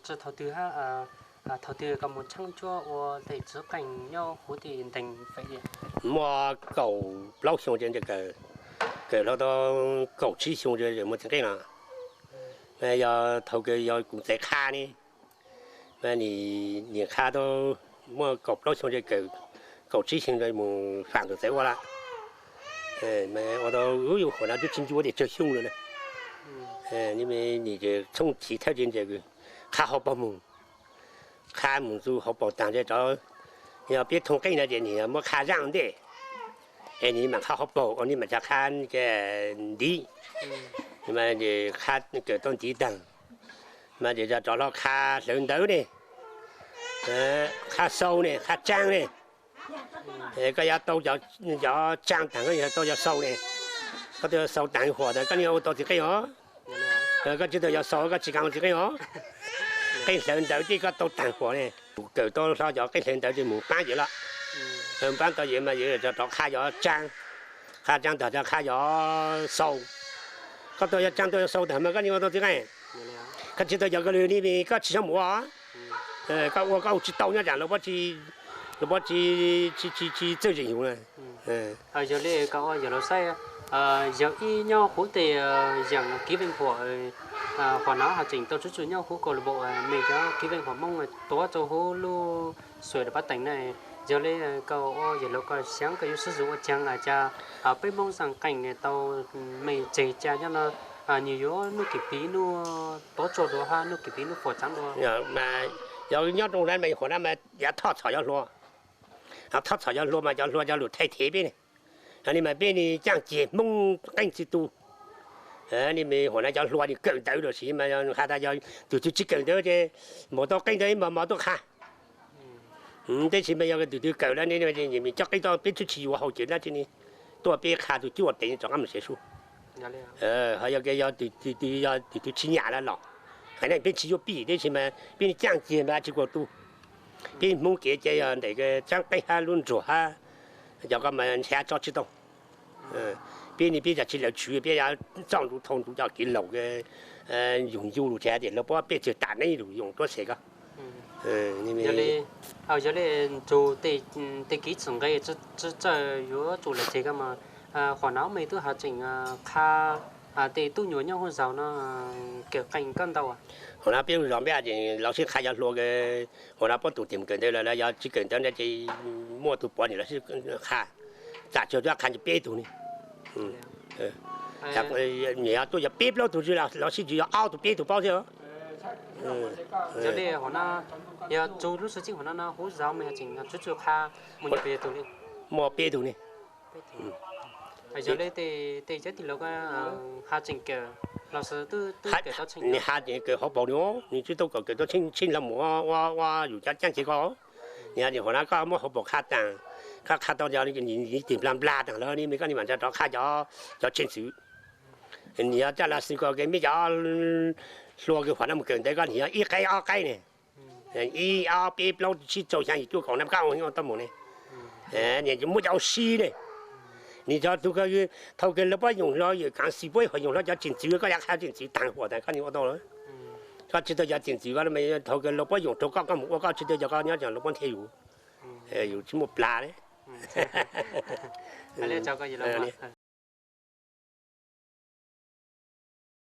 Thaum twg, thaum twg koj mus tsheej cuab ua ntej txiv qeej nyob huv tej ntees fem? Muaj kaum plaub xyoo ces kawm, kawm los tau kaum tsib xyoo ces muaj txiv qeej los. Mas yog thaum kawg yog kuv txiv qha ne, mas nim qha tau muaj kaum plaub xyoo ces kawm, kaum tsib xyoo ces mus faam tus txiv ua lawm. Mas ua tau yus huam no twb tsis ncu tias tsawg xyoo lawm na. Nim txhooj chiv thawj ces qha hauv paus mus, qha mus txug hauv paus taag ces rov, yog peb thooj qeej no ces nim muab qha zaaj ntej, es nim mam qha hauv paus, nim mam tsa qha ntiv, qha kawm tau ntiv taag, mas ces rov hlo qha hlawv ntawv ne, qha xau ne, qha tsaa ne. Koj yuav tau cov tsaa taag, koj yuav tau cov xau ne, koj tau xau taag huam tas koj niag ua tau txiv qeej os. Koj tsis tau cov xau koj tsis kav ua txiv qeej os. Qeej hlawv ntawv ces koj tau taag huam ne. Kawm tau hlo cov qeej hlawv ntawv ces mus paab yawm lawm. Paab tau yawm mas yawm rov qha cov tsaa, qha tsaa tag rov qha cov xau. Koj tau cov tsaa tau cov xau tag mas koj niag ua tau txiv qeej. Koj tsis tau cov ko lwg ne koj tsis xyov mus ua. Koj ua koj ua tsis tau nyob tsam lawv puab tsis, tsis txawj zeem yus na. Yog li koj ua yawm laus saib, yog ib nyob huv tej yaam kiv veej huam, huam no has tseem tau tswv tswv nyob huv koj lub npaum, mej cov kiv veej huam Moob tuav rau huv lub xuam dam pab teem na. Yog li koj ua yawm laus koj xyaav koj yuav sib zug ua caag cas peb Moob xaa qeej tau mej tseg ca nyob no, nwg yuav nuj kim piv nuj tuav tsuag dua hab nuj kim piv nuj fuam tsaav dua. Yog nyob rau na mas huam no mas yav thoj txhom yuav hlua, thoj txhom yuav hlua mas cov hlua cov lug thaij thev peb ne. Yog li mas peb ne caaj ceg Hmoob qeej txwv tu. Li mas huam no cov hlua nwg kawm ntawv lawm sis mas has tas yog tug twg tsis kawm ntawv ces mus tau qeej ntawv ib mos mos tuaj qha. Tab sis mas yog tug twg kawm lawm ne, coj qeej tuaj peb tub tsis yuav haus cawv dab tsi ne, tuaj peb qha tug cuaj tes rov qab mus sev sub. Ho yog, yog tug twg tsis nyam lawm los, hais ne peb tsis yuav pib tab sis mas peb ne caaj ceg mas tsis kuas tu. Peb Hmoob kev ces yog ntawm tsaab qeej hab lub nruas hab, cov ko mas nrhav tso tsis tau. Peb ne peb yog tsis lawv tswv peb yuav txoj ntsuv thau ntsuv cov kev laus yug ncu lug tsis has tias lawv puab peb txawg tam neb lug yoos tuab xev ko. Yog li ntug tej kev txwm nqe tsi txawj yuav tsum lawm ces ko mas, huam no mej twb has tseem qha tej tub nyuam nyob huv zog no kawm qeej koj ntau. Huam no peb lub zog peb ces lawv sib qha cov hlua, huam no puab tus twg kawm ntawv lawm los yog tsis kawm ntawv ntawd ces muaj tug puav nwg los sib qha, txawm tsuas qha peb tug ne. Nws yog tuaj yog peb plaub tug, lawv sib tswv yog ob tug peb tug paub thiab. Yog li huam no, yog txug lub xwm txheej huam no no huv zog mej tseem tswv tswv qha mus nyuj pes tug li? Muaj peb tug ne. Yog li tej cov tij laug has tseem kawm los sis twb kawm tau tsheej, nws has tseem kawm hauv paus nws, nws tsis tau kawm, kawm tau tsheej los mus ua yus cov caaj ceg ko. Nws has tias huam no koj muab hauv paus qha taag, koj qha tau cov tig nplag nplag taag lawm ne mej koj ne mam rov qha cov tsheej txwv. Nws yog coj los xwm kom mej cov hlua kws huam no mus kawm ntawv koj nws yog ib qaib ob qaib ne, ib ob peb plaub tsib rau xyaa yim cuaj kaum na koj ua tau mus ne. Muab cov ua si ne. Nws yog tug thaum kws lawv puab yoos hlo yawm kaav xis puab ho yoos hlo cov tsheej txwv koj yuav qha tsheej txwv taag huam tas koj ne ua tau lawm. Koj tsis tau cov tsheej txwv ko, thaum kws lawv puab yoos rau koj koj mus ua koj tsis tau cov ko nyob tsam lawv puab nthe yus, yus tsis muaj plag li.